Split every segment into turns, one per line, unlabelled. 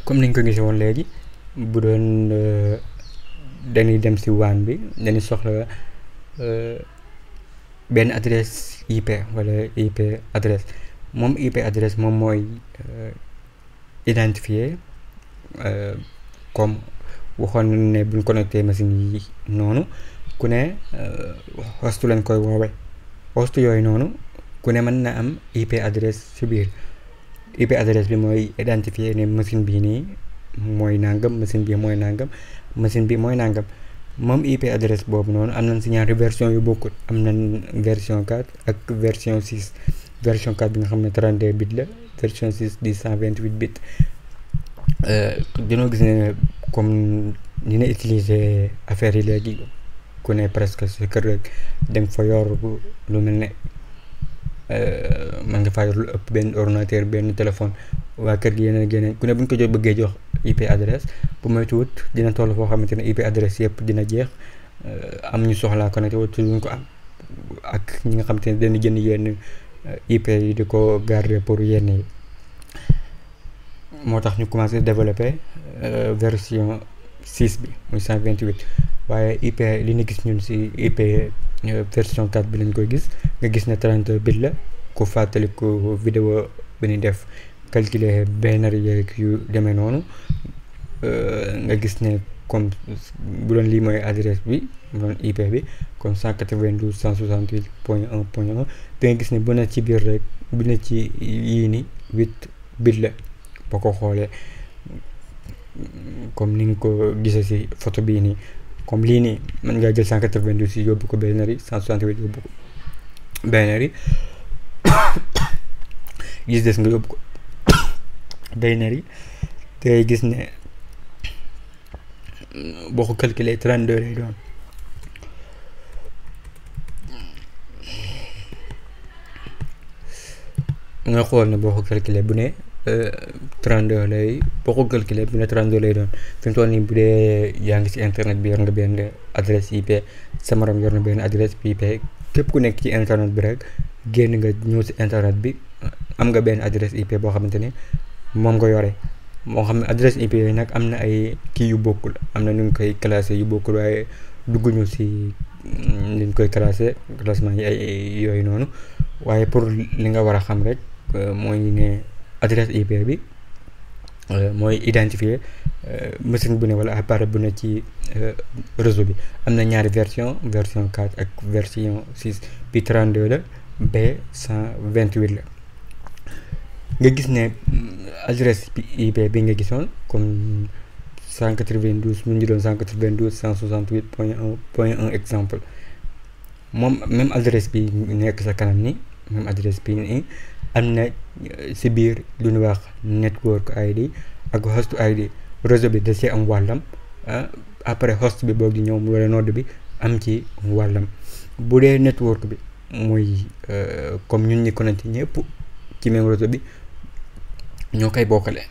comme niñ ko gisee woon léegi bu doon dañuy dem si WAN bi dañuy soxla benn adresse IP wala IP adresse moom IP adresse moom mooy identifier comme waxoon nañ ne buñ connecté machine yi noonu ku ne host lañ koy woowe host yooyu noonu ku ne mën na am IP adresse si biir IP adresse bi mooy identifier ne machine bii nii mooy nangam machine bi mooy nangam machine bi mooy nangam moom IP adresse boobu noonu am nañ si ñaari version yu bokkut am nañ version 4 ak version 6 version 4 bi nga xam ne 32 bits la version 6 di 128 bits dañoo gis ne comme dina utiliser affaire yi léegi ku ne presque sa kër rek da nga fa yor lu mel ne man nga faa yor lu ëpp benn ordinateur benn téléphone waa kër gi yeneen ku ne bu ñu ko bëggee jox IP adresse bu moytuwut dina toll foo xamante ne IP adresse yëpp dina jeex am ñu soxlaa connecté wut duñ ko am ak ñi nga xamante ne dañu jënd yenn IP yi di ko garder pour yenn yi moo tax ñu commencé développer version 6 bi muy 128 waaye IP li ñu gis ñun si IP version 4 bi lañ koy gis nga gis ne 32 bits la ku fàttaliku vidéo bi ñu def calculer binary yeeg yu demee noonu nga gis ne comme bu doon lii mooy adresse bi bu doon IP bi comme 192.168.1.1 da nga gis ne bu ne ci biir rek bu ne ci yii ni 8 bits la boo ko xoolee comme ni nga ko gisee si photo bii nii comme lii nii mën ngaa jël 192 yóbbu ko binary 168 yóbbu ko binary gis des nga yóbbu ko binary te gis ne boo ko calculer 32 lay doon nga xool ne boo ko calculer bu ne 32 lay boo ko calculer bu ne 32 lay doon fi mu toll nii bu dee yaa ngi ci internet bi yor nga benn adresse IP sa morom yor na benn adresse IP képp ku nekk ci internet bi rek génn nga ñëw ci internet bi am nga benn adresse IP boo xamante ni moom nga yore moo xam ne adresse IP yooyu nag am na ay kii yu bokkul am na nu ñu koy classé yu bokkul waaye dugguñu ci ni ñu koy classé classement yi ay yooyu noonu waaye pour li nga war a xam rek mooy ne adresse IP bi mooy identifier machine bu ne wala appareil bu ne ci réseau bi am na ñaari version 4 ak version 6 bi 32 la B 128 la nga gis ne adresse IP bi nga gisoon comme 192 mu ngi doon 192 168.1.1 exemple moom même adresse bi nekk sa kanam ni même adresse bi nii am na si biir lu ñuy wax network ID ak host ID réseau bi da ci am wàllam après host bi boog di ñëw mu wala node bi am ci wàllam bu dee network bi muy comme ñun ñi connecté ñëpp ci même réseau bi ñoo koy bokkale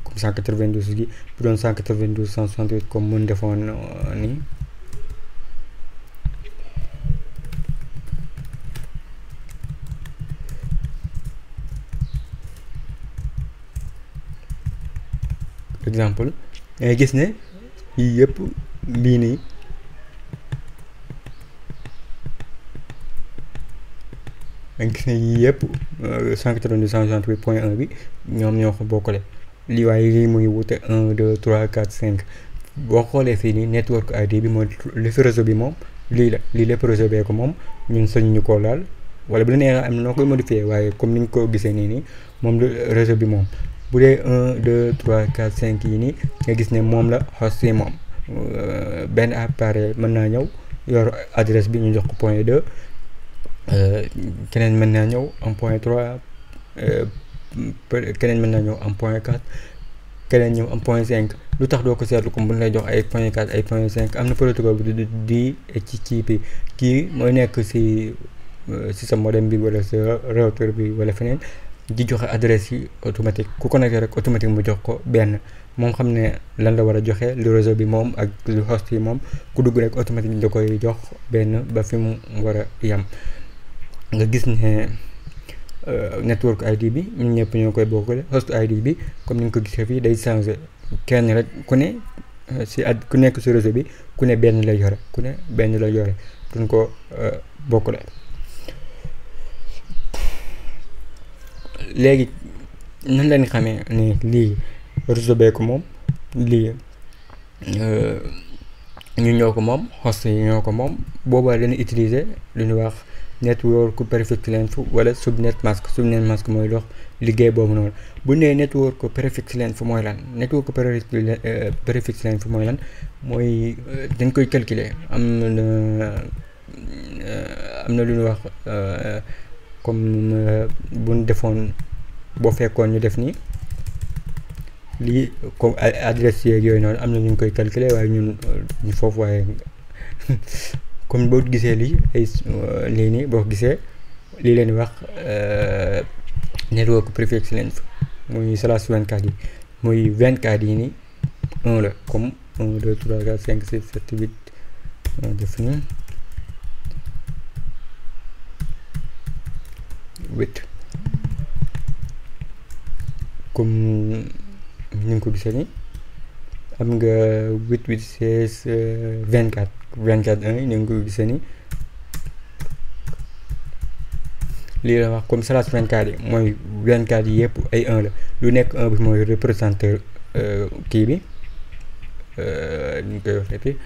comme 192 gi bu doon 192 168 comme mun defoon nii exemple ngay gis ne yii yëpp lii nii nga gis ne yii yëpp 192.168.1 bi ñoom ñoo ko bokkale lii waaye lii muy wute 1 2 3 4 5 boo xoolee fii nii network ID bi mooy li fi réseau bi moom lii la lii lépp réseau bee ko moom ñun sañu ñu koo laal wala bu la neexee am na noo koy modifier waaye comme ni ñu ko gisee nii moom la réseau bi moom bu dee 1 2 3 4 5 yi nii nga gis ne moom la host yi moom benn appareil mën naa ñëw yor adresse bi ñu jox ko point 2 keneen mën naa ñëw en point 3 keneen mën naa ñëw en point 4 keneen ñëw en point 5 lu tax doo ko seetlu comme bu ñu lay jox ay point 4 ay point 5 am na protocole bi di ci bi kii mooy nekk si sa modem bi wala sa routeur bi wala feneen di joxe adresse yi automatique ku connecté rek automatique mu jox ko benn moom xam ne lan la war a joxe lu réseau bi moom ak lu host yi moom ku dugg rek automatique da koy jox benn ba fi mu war a yem nga gis ne network ID bi ñun ñëpp ñoo koy bokkale. Host ID bi comme ni nga ko gisee fii day changer kenn rek ku ne ku nekk si réseau bi ku ne benn lay yore duñ ko bokkale. léegi nan lañ xamee ne lii réseau bee ko moom, lii ñu ñoo ko moom, host yi ñoo ko moom. boobaa dañuy utiliser lu ñuy wax network prefix length wala subnet mask. Subnet mask mooy dox liggéey boobu noonu. bu nee network prefix length mooy lan, network prefix length mooy lan, mooy dañ koy calculer. am na lu ñuy wax comme buñ defoon, boo fekkoon ñu def nii lii comme adresse yeeg yooyu noonu am na ñu koy calculer, waaye ñun foofu waaye comme boo gisee lii lii nii boo gisee lii leen wax network prefix length muy /24 yi, muy 24 yi nii 1 la, comme 1 2 3 4 5 6 7 8 def nii 8 comme ni nga ko gisee nii am nga 8 8 16 24 1 ni nga ko gisee nii. lii la wax comme /24 yi mooy 24 yi yëpp ay 1 la, lu nekk 1 bi mooy représenté kii bi ñu koy waxee fii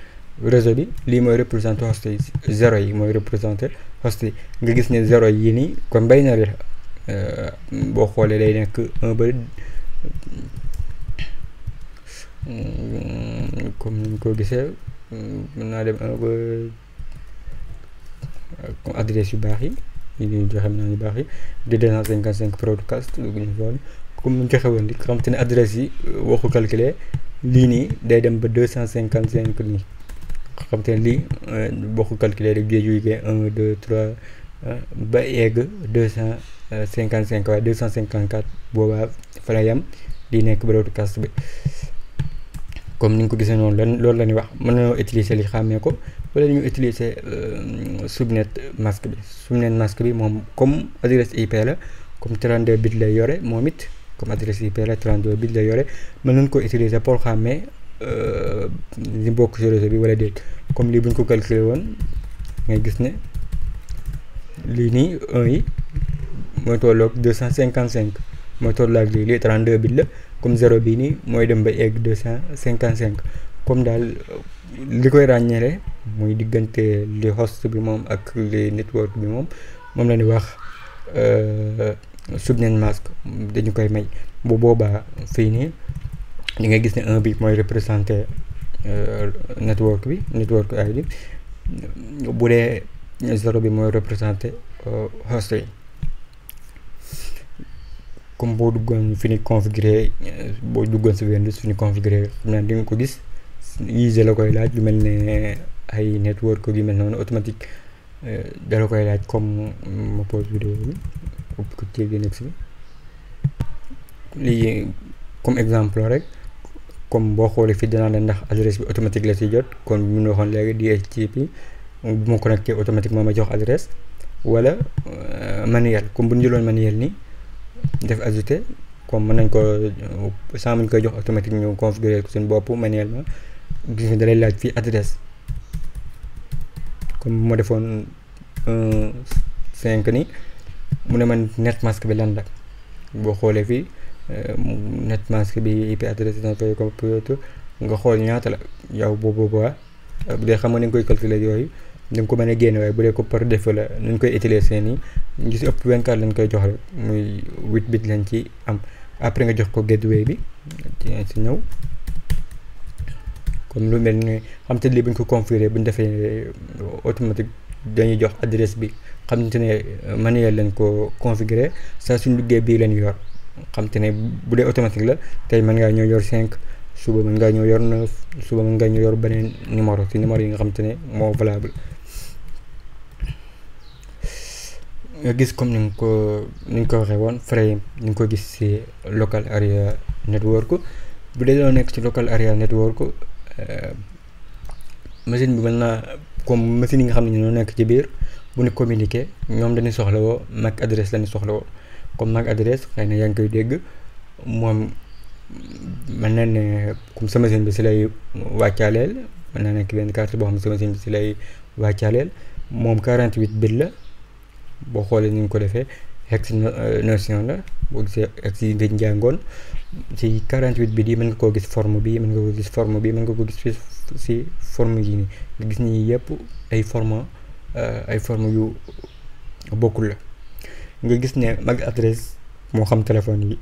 réseau bi. lii mooy représenté host yi, 0 yi mooy représenté host yi. nga gis ne 0 yi nii comme binary la, boo xoolee day nekk 1 ba comme ni ñu ko gisee mën naa dem 1 ba comme adresse yu baax yi ñu joxe naa yu baax yi di 255 broadcast comme ñu joxe woon li xam te ne adresse yi waxu calculer lii nii day dem ba 255 nii xam te ne lii waxu calculer rek jógee 1 2 3 ba egg 255 waaye 254 boobaa fa la yam di nekk broadcast bi. comme ni nga ko gisee noonu loolu la ñuy wax. mën nañoo utiliser li xàmmee ko wala ñu utiliser subnet mask bi. Subnet mask bi moom comme adresse IP la, comme 32 bits lay yore moom it, comme adresse IP la 32 bits lay yore. mën nañu ko utiliser pour xàmmee li bokk ci réseau bi wala déet. comme lii bu ñu ko calculer woon ngay gis ne lii nii 1 yi mooy tolloog 255 mooy tolloog lii 32 bits la. comme 0 bii nii mooy dem ba egg 255. comme daal li koy ràññeele muy diggante li host bi moom ak li network bi moom la ñuy wax subnet mask dañu koy may. bu boobaa fii nii di nga gis ne 1 bi mooy représenté network bi, network ID. bu dee 0 bi mooy représenté host yi. comme boo duggoon fi ni configuré, boo duggoon si Windows fi ni configuré xam naa di nga ko gis yii la koy laaj lu mel ne ay network yu mel noonu automatique dala koy laaj. comme ma pause vidéo bi ubbi ko ci Linux bi. lii comme exemple rek, comme boo xoolee fii dinaa la ndax adresse bi automatique la si jot. kon bu ñu waxoon léegi DHCP bu ma connecté automatiquement ma jox adresse wala manuel. comme bu ñu jëloon manuel nii def ajouté, comme mën nañ ko sans muñ koy jox automatique ñu configurer ko suñu bopp manuellement. gis nga dalay laaj fii adresse, comme bu ma defoon 5 ni mu ne man net mask bi lan la. boo xoolee fii net mask bi IP adresse na koy computer nga xool ñaata la yow boobu bu dee xam nga ni nga koy calculer yooyu da nga ko mën a génne. waaye bu dee ko par défaut la nu ñu koy utiliser nii ñu si ëpp 24 lañ koy jox rek, muy 8 bits lañ ci am. après nga jox ko gateway bi si ñëw comme lu mel ni xam te lii bu ñu ko configurer bu ñu defee automatique dañuy jox adresse bi xam te ne manuel lañ ko configurer. saa suñ duggee bii lañ yor xam te ne bu dee automatique la tey mën ngaa ñëw yor 5, suba mën ngaa ñëw yor 9, suba mën ngaa ñëw yor beneen numéro ci numéro yi nga xam te ne moo valable. nga gis comme ni nga ko waxee woon frame ni nga ko gis ci local area network. bu dee doo nekk ci local area network machine bi mën naa comme machine yi nga xam ne ñoo nekk ci biir bu ñu communiquer ñoom dañuy soxlawoo MAC adresse lañu soxlawoo. comme MAC adresse xëy na yaa ngi koy dégg moom mën na ne comme sa machine bi si lay wàccaaleel mën naa nekk benn carte boo xam ne sa machine bi si lay wàccaaleel moom 48 bit la boo xoolee ni ñu ko defee hex notion la boo gisee hex yi nga njàngoon ci 48 bit yi mën nga koo gis forme bi mën nga ko gis forme bi mën nga ko gis si forme yi nii nga gis ni yëpp ay forme yu bokkul la nga gis ne MAC adresse moo xam téléphone yi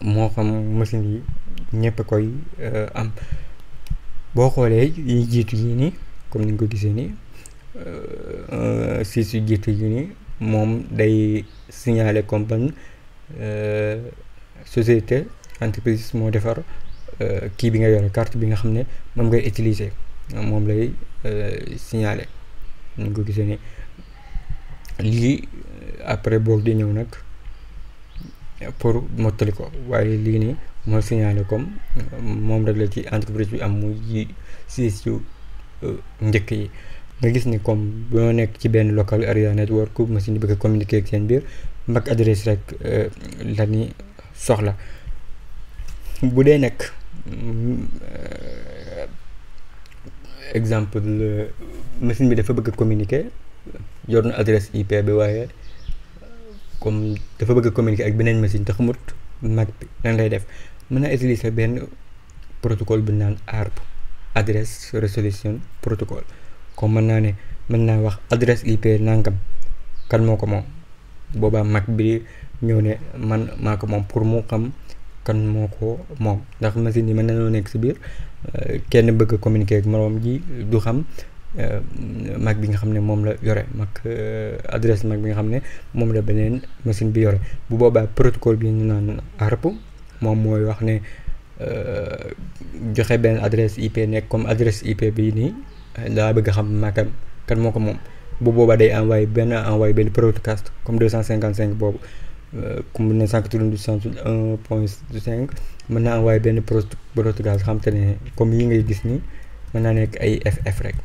moo xam machine yi ñëpp koy am boo xoolee yi jiitu yi nii comme ni nga ko gisee nii si su jiitu yi nii moom day signaler comme ban société entreprise moo defar kii bi nga yore carte bi nga xam ne moom ngay utiliser moom lay signaler ni nga ko gisee nii lii après boog di ñëw nag pour mottali ko waaye lii nii moo signalé comme moom rek la ci entreprise bi am muy siis yu njëkk yi nga gis ni comme boo nekk ci benn local area network machine yi bëgg a communiquer ak seen biir MAC adresse rek la ni soxla bu dee nekk exemple machine bi dafa bëgg a communiquer yor na adresse IP bi waaye comme dafa bëgg a communiquer ak beneen machine te xamut MAC bi lan lay def mën na utiliser benn protocole bi naan ARP adresse resolution protocol comme mën naa wax adresse IP nangam kan moo ko moom boobaa MAC bi ñëw ne man maa ko moom pour mu xam kan moo ko moom ndax machine yi mën nañoo nekk si biir kenn bëgg a communiquer ak moroom ji du xam MAC bi nga xam ne moom la yore MAC adresse MAC bi nga xam ne moom la beneen machine bi yore bu boobaa protocole bi ñu naan ARP moom mooy wax ne joxe benn adresse IP nekk comme adresse IP bii nii daa bëgg a xam MACam kan moo ko moom bu boobaa day envoyé benn broadcast comme 255 boobu comme 192.1.5 mën na envoyé benn broadcast xam te ne comme yi ngay gis nii mën naa nekk ay FF rek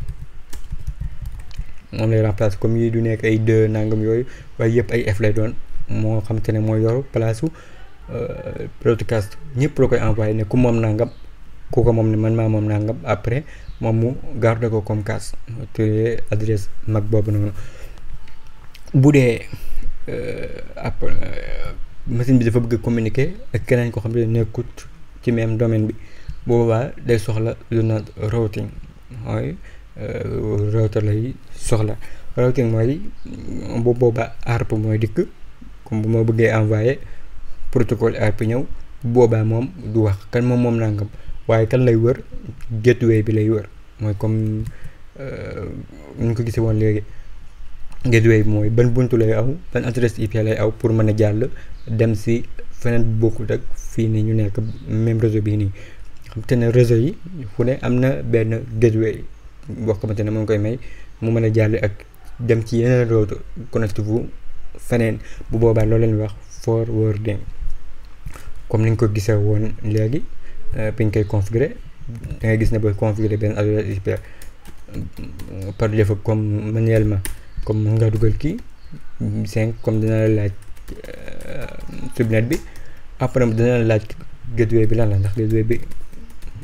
moom lay remplacer comme yi du nekk ay 2 nangam yooyu waaye yëpp ay F lay doon moo xam te ne mooy yor place broadcast ñëpp la koy envoyé ne ku moom nangam ku ko moom ne man maa moom nangam après moom mu garde ko comme cache te adresse MAC boobu noonu bu dee machine bi dafa bëgg a communiquer ak keneen ko xam ne nekkut ci même domaine bi boobaa day soxla lu naan routing mooy router lay soxla routing mooy bu boobaa ARP mooy dikk comme bu ma bëggee envoyer protocole ARP ñëw boobaa moom du wax kan moom nangam waaye kan lay wër gateway bi lay wër mooy comme ñu ko gisee woon léegi gateway bi mooy ban buntu lay aw ban adresse IP lay aw pour mën a jàll dem si feneen bu bokkul ak fii nii ñu nekk même réseau bii nii xam te ne réseau yi fu ne am na benn gateway boo xamante ne moom koy may mu mën a jàll ak dem ci yeneen réseau connecté fu feneen bu boobaa loolu leen wax forwarding comme ni nga ko gisee woon léegi bi ñu koy configurer da ngay gis ne booy configurer benn adresse IP par défaut comme manuellement comme mën ngaa dugal kii 5 comme dina la laaj subnet bi après dina la laaj gateway bi lan la ndax gateway bi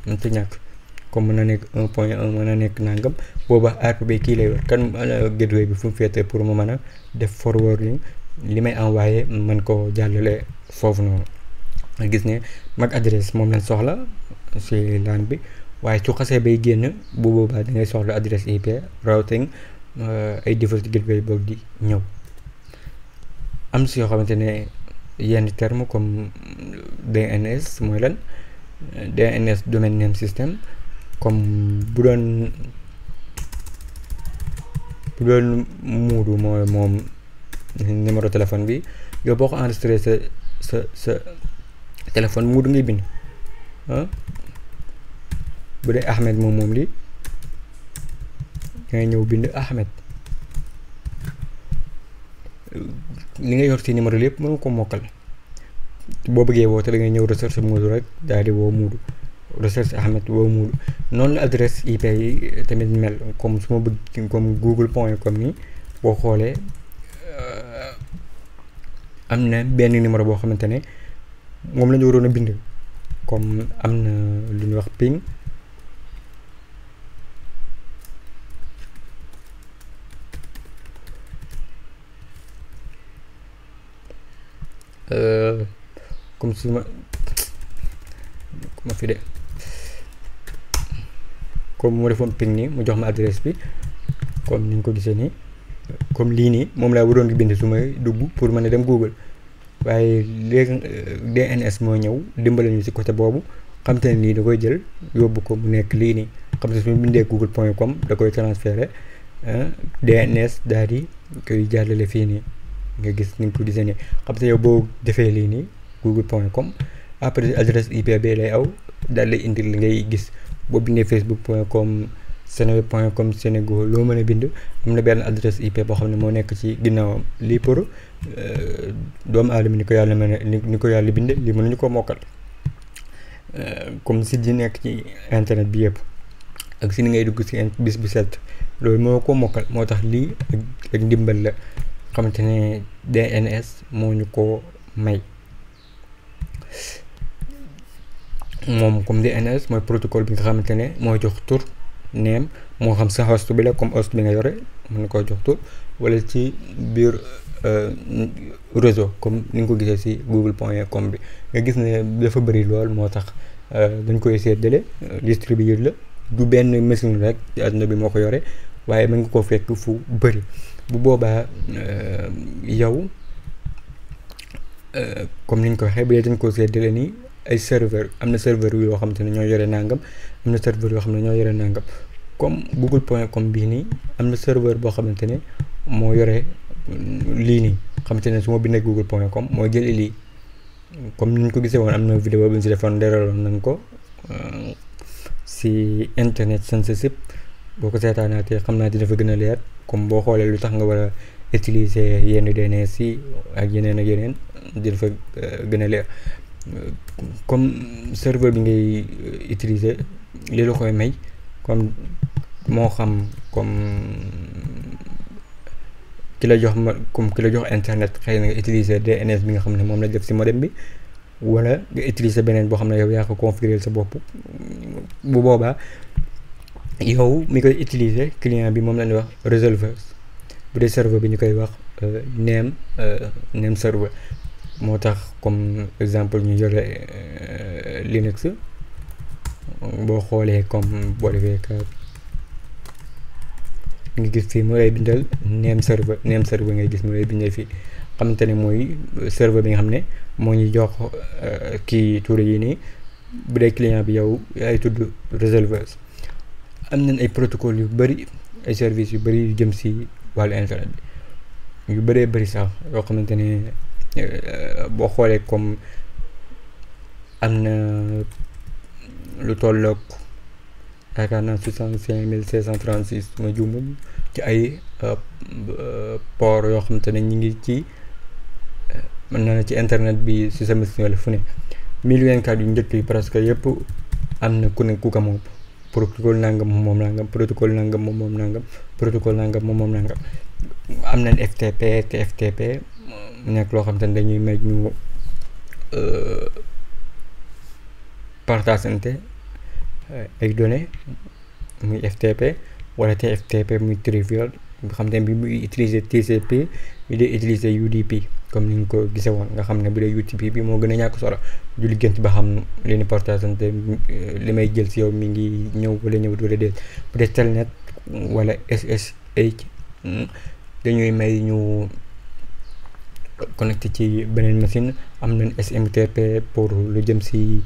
mën ta ñàkk comme mën na nekk 1.1 mën na nekk nangam booba ARP bi kii lay war kan gateway bi fu mu féetee pour mu mën a def forwarding li may envoyé man ko jàllale foofu noonu nga gis ne MAC adresse moom lañ soxla ci LAN bi waaye su xasee bay génn bu boobaa da ngay soxla adresse IP routing ay default gateway boog di ñëw am si yoo xamante ne yenn terme comme DNS mooy lan DNS domain name system comme bu doon muudu mooy moom numéro téléphone bi yow boo ko enregistré sa téléphone muudu ngay bind bu dee Ahmed moom lii ngay ñëw bind Ahmed li nga yor ci numéro lépp mënu ko mokkal boo bëggee woote da ngay ñëw recherche muudu rek daal di woo muudu recherche Ahmed woo muudu noonu la adresse IP yi tamit mel comme su ma bëgg comme google.com nii boo xoolee am na benn numéro boo xamante ne moom la ñu waroon a bind comme am na lu ñuy wax ping comme su ma fi de comme mu defoon ping nii mu jox ma adresse bi comme ni ñu ko gisee nii comme lii nii moom laa waroon di bind su may dugg pour mën a dem Google waaye léegi DNS moo ñëw dimbale ñu ci côté boobu xam te ne nii da koy jël yóbbu ko mu nekk lii nii xam te suñu bindee google.com da koy transféré DNS daal di koy jàllale fii nii nga gis ni nga ko gisee nii xam te yow boo defee lii nii google.com après adresse IP bi lay aw daal lay indi li ngay gis boo bindee facebook.com seneweb.com Sénégal loo mën a bind am na benn adresse IP boo xam ne moo nekk ci ginnaawam lii pour doomu aadama ni ko yàlla mën a ni ko yàlla binde lii mënuñu ko mokkal comme si di nekk ci internet bi yëpp ak si ni ngay dugg si bis bu set loolu moo ko mokkal moo tax lii ak ndimbal la xamante ne DNS moo ñu ko may moom comme DNS mooy protocole bi nga xamante ne mooy jox tur neem moo xam sa host bi la comme host bi nga yore mën na koo jox tur wala ci biir réseau comme ni nga ko gisee ci google.com bi nga gis ne dafa bëri lool moo tax dañ koy séddale distribuer la du benn machine rek ci àdduna bi moo ko yore waaye mën nga koo fekk fu bëri bu boobaa yow comme niñ ko waxee bu dee dañ koo séddale nii ay serveur am na serveur yoo xamante ne ñoo yore nangam am na serveur yoo xam ne ñoo yore nangam comme google.com bii nii am na serveur boo xamante ne moo yore lii nii xamante ne su ma bindee google.com moo jëlee lii comme ni ñu ko gisee woon am na vidéo bi ñu si defoon leeraloon nañ ko si internet censorship boo ko seetaanaatee xam naa dina fa gën a leer comme boo xoolee lu tax nga war a utiliser yenn DNS yi ak yeneen dina fa gën a leer comme serveur bi ngay utiliser li la koy may comme moo xam comme ki la jox internet xëy na nga utiliser DNS bi nga xam ne moom la def ci modem bi wala nga utiliser beneen boo xam ne yow yaa ko configurer sa bopp bu boobaa yow mi koy utiliser client bi moom la ñuy wax resolver bu dee serveur bi ñu koy wax name server moo tax comme exemple ñu yore Linux boo xoolee comme boo defee nga gis fii mu lay bindal name server ngay gis mu lay bindal fii xamante ne mooy serveur bi nga xam ne moo ñu jox kii tur yi nii bu dee client bi yow yaay tudd resolvers am nañ ay protocole yu bëri ay services yu bëri yu jëm si wàllu internet bi yu bëree bëri sax yoo xamante ne boo xoolee comme am na lu tollook yaakaar naa 65536 ma juumul ci ay port yoo xamante ne ñu ngi ci mën naa ci internet bi si sa machine wala fu ne 1024 yu njëkk yi presque yëpp am na ku ne ku ko moom protocole nangam moom nangam protocole nangam moom nangam protocole nangam moom nangam am nañ FTP TFTP nekk loo xam te ne dañuy may ñu partageante ay données muy FTP wala TFTP muy trivial nga xam te ne bi muy utiliser TCP bi day utiliser UDP comme ni ñu ko gisee woon nga xam ne bu dee UDP bi moo gën a ñàkk solo du liggéeyante ba xam li ñu partageante li may jël si yow mi ngi ñëw wala ñëwut wala déet bu dee Telnet wala SSH dañuy may ñu connecté ci beneen machine am nañ SMTP pour lu jëm si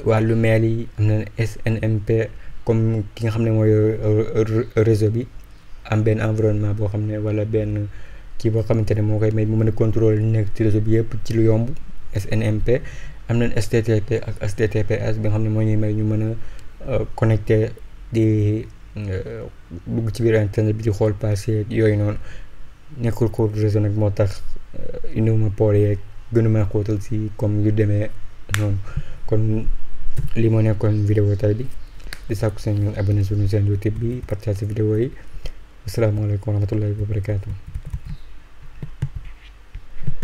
wàllu mail yi am nañ SNMP comme ki nga xam ne mooy réseau bi am benn environnement boo xam ne wala benn kii boo xamante ne moo koy may mu mën a contrôler li nekk ci réseau bi yëpp ci lu yomb SNMP am nañ STTP ak HTTPS bi nga xam ne moo ñuy may ñu mën a connecté di dugg ci biir internet bi di xool passé yooyu noonu nekkul ko réseau nag moo tax indiwuma port yeeg gënuma xóotal si comme yu demee noonu kon lii moo nekkoon vidéo tay bi di sàkku seen ñun abonné suñu seen YouTube bi partage vidéo yi asalaamaaleykum wa rahmatullahi wa barakatuh